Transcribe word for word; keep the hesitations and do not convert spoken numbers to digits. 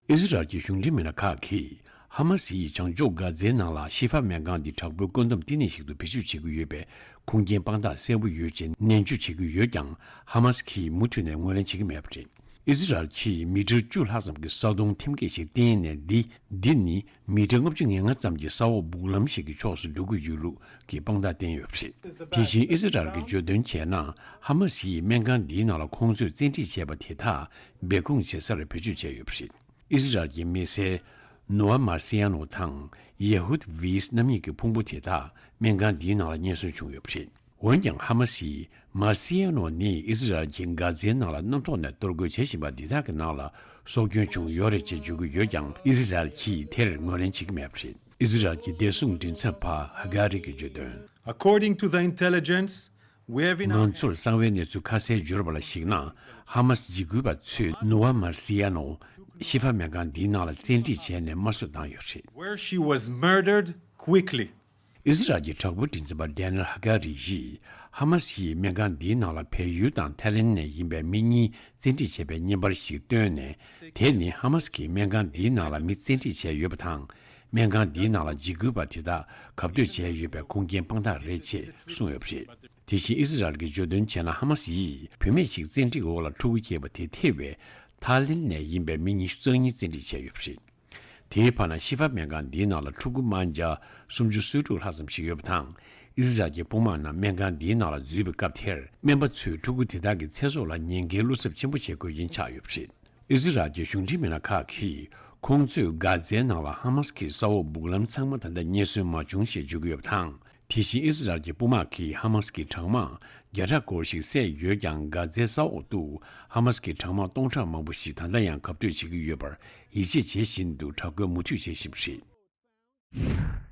ཨི་ཟི་རལ་གྱི་གཞུང་འབྲེལ་མི་སྣ་ཁག་གིས་ཧ་མ་སི་ཡིས་བྱང་ཕྱོགས་གྷ་ཛའི་ནང་ལ་ཤི་ཧྥ་སྨན་ཁང་འདི་དྲག་པོའི་བཀོད་འདོམས་བསྟི་གནས་ཤིག་ཏུ་བེད་སྤྱོད་བྱེད་ཀྱི་ཡོད་པའི་ཁུངས་སྐྱེལ་དཔང་རྟགས་གསལ་པོ་ཡོད་ཅེས་ནན་བརྗོད་བྱེད་ཀྱི་ཡོད་ཀྱང་། ཧ་མ་སི་ཡིས་མུ་མཐུད་ནས་ངོས་ལེན་བྱེད་ཀྱི་མེད་པ་རེད། ཨི་ཟི་རལ་གྱིས་མི་ཊར་བཅུ་ལྷག་ཙམ་གྱི་ས་དོང་ཐེམ་སྐས་ཤིག་བཏིང་ནས། འདི་འདི་ནི་མི་ཊར་ལྔ་བཅུ་ང་ལྔ་ཙམ་གྱི་ས་འོག་སྦུག་ལམ་ཞིག་གི་ཕྱོགས་སུ་འགྲོ་གི་ཡོད་ལུགས་ཀྱི་དཔང་རྟགས་བསྟན་ཡོད་པ་རེད། དེ་བཞིན་ཨི་ཟི་རལ་གྱིས་བརྗོད་དོན་བྱས་ན། ཧ་མ་སི་ཡིས་སྨན་ཁང་འདིའི་ནང་ལ་ཁོང་ཚོས་བཙན་ཁྲིད་བྱས་པ་དེ་དག་སྦས་སྐུང་བྱེད་སར་བེད་སྤྱོད་བྱས་ཡོད་པ་རེད། ཨི་ཟི་རལ་གྱི་མི་སེར་ནོ་ཨ་མར་སི་ཡ་ནོ་དང་ཡེ་ཧུད་ཝིས་རྣམ་གཉིས་ཀྱི་ཕུང་པོ་དེ་དག་སྨན་ཁང་འདིའི་ནང་ལ་རྙེད་སོན་བྱུང་ཡོད་པ་རེད། འོན་ཀྱང་། ཧ་མ་སི་ཡིས་མར་སི་ཡ་ནོ་ནི་ཨི་ཟི་རལ་གྱིས་གྷ་ཛའི་ནང་ལ་གནམ་ཐོག་ནས་གཏོར་རྒོལ་བྱེད་བཞིན་པ་འདི་དག་གི་ནང་ལ་སྲོག་སྐྱོན་བྱུང་ཡོད་རེད་ཅེས་བརྗོད་ཀྱི་ཡོད་ཀྱང་། ཨི་ཟི་རལ་གྱིས་དེར་ངོས་ལེན་བྱེད་ཀྱི་མེད་པ་རེད། ཨི་ཟི་རལ་གྱི་བདེ་སྲུང་མགྲིན་ཚབ་པ་ཧ་ག་རི་གིས་བརྗོད་དོན། According to the intelligence, we have in our ང་ཚོར་གསང་བའི་གནས་ཚུལ་ཁ་གསལ་འབྱོར་བ་ལ་གཞིགས་ན། ཧ་མ་སི་འཇིགས་སྐུལ་བ་ཚོས་ནོ་ཨ་མར་སི་ཡ་ནོ་ཤི་ཧྥ་སྨན་ཁང་འདིའི་ནང་ལ་བཙན་ཁྲིད་བྱས་ནས་དམར་གསོད་བཏང་ཡོད་རེད། Where she was murdered quickly. ཨི་ཟི་རལ་གྱི་དྲག་པོའི་མགྲིན་ཚབ་པ་ཌེ་ནེལ་ཧ་ག་རི་ཡིས་ཧ་མ་སི་ཡིས་སྨན་ཁང་འདིའི་ནང་ལ་བལ་ཡུལ་དང་ཐའི་ལེན་ནས་ཡིན་པའི་མི་གཉིས་བཙན་ཁྲིད་བྱས་པའི་བརྙན་པར་ཞིག་བཏོན་ནས། དེ་ནི་ཧ་མ་སི་ཀྱིས་སྨན་ཁང་འདིའི་ནང་ལ་མི་བཙན་ཁྲིད་བྱས་ཡོད་པ་དང་། སྨན་ཁང་འདིའི་ནང་ལ་འཇིགས་སྐུལ་བ་དེ་དག་གབ་གཏོད་བྱས་ཡོད་པའི་ཁུངས་སྐྱེལ་དཔང་རྟགས་རེད་ཅེས་གསུངས་ཡོད་པ་རེད། དེ་བཞིན་ཨི་ཟི་རལ་གྱིས་བརྗོད་དོན་བྱས་ན། ཧ་མ་སི་ཡིས་བུད་མེད་ཞིག་བཙན་ཁྲིད་འོག་ལ་ཕྲུ་གུ་སྐྱེས་པ་དེ་ཐེ་བའི་ཐའི་ལེན་ནས་ཡིན་པའི་མི་ཉི་ཤུ་རྩ་གཉིས་བཙན་ཁྲིད་བྱས་ཡོད་པ་རེད། དེའི་བར་ན་ཤི་ཧྥ་སྨན་ཁང་འདིའི་ནང་ལ་ཕྲུ་གུ་དམར་འབྱར་སུམ་ཅུ་སོ་དྲུག་ལྷག་ཙམ་ཞིག་ཡོད་པ་དང་། ཨི་ཟི་རལ་གྱི་དཔུང་དམག་རྣམས་སྨན་ཁང་འདིའི་ནང་ལ་འཛུལ་བའི་སྐབས་དེར། སྨན་པ་ཚོས་ཕྲུ་གུ་དེ་དག་གི་ཚེ་སྲོག་ལ་ཉེན་ཁའི་བློ་འཚབ་ཆེན་པོ་བྱེད་དགོས་རྐྱེན་ཆགས་ཡོད་པ་རེད། ཨི་ཟི་རལ་གྱི་གཞུང་འབྲེལ་མི་སྣ་ཁག་གིས། ཁོང་ཚོས་གྷ་ཛའི་ནང་ལ་ཧ་མ་སི་ཀྱི་ས་འོག་སྦུག་ལམ་ཚང་མ་ད་ལྟ་རྙེད་སོན་མ་བྱུང་ཞེས་བརྗོད་ཀྱི་ཡོད་པ་དང་། དེ་བཞིན་ཨི་ཟི་རལ་གྱི་དཔུང་དམག་གིས་ཧ་མ་སི་ཀྱི་གྲང་དམག་བརྒྱ་ཕྲག་སྐོར་ཞིག་བསད་ཡོད་ཀྱང་། གྷ་ཛའི་ས་འོག་ཏུ་ཧ་མ་སི་ཀྱི་གྲང་དམག་སྟོང་ཕྲག་མང་པོ་ཞིག་ད་ལྟ་ཡང་གབ་གཏོད་བྱེད་ཀྱི་ཡོད་པར་ཡིད་ཆེས་བྱེད་བཞིན་དུ་དྲག་རྒོལ་མུ་མཐུད་བྱེད་བཞིན་པ་རེད།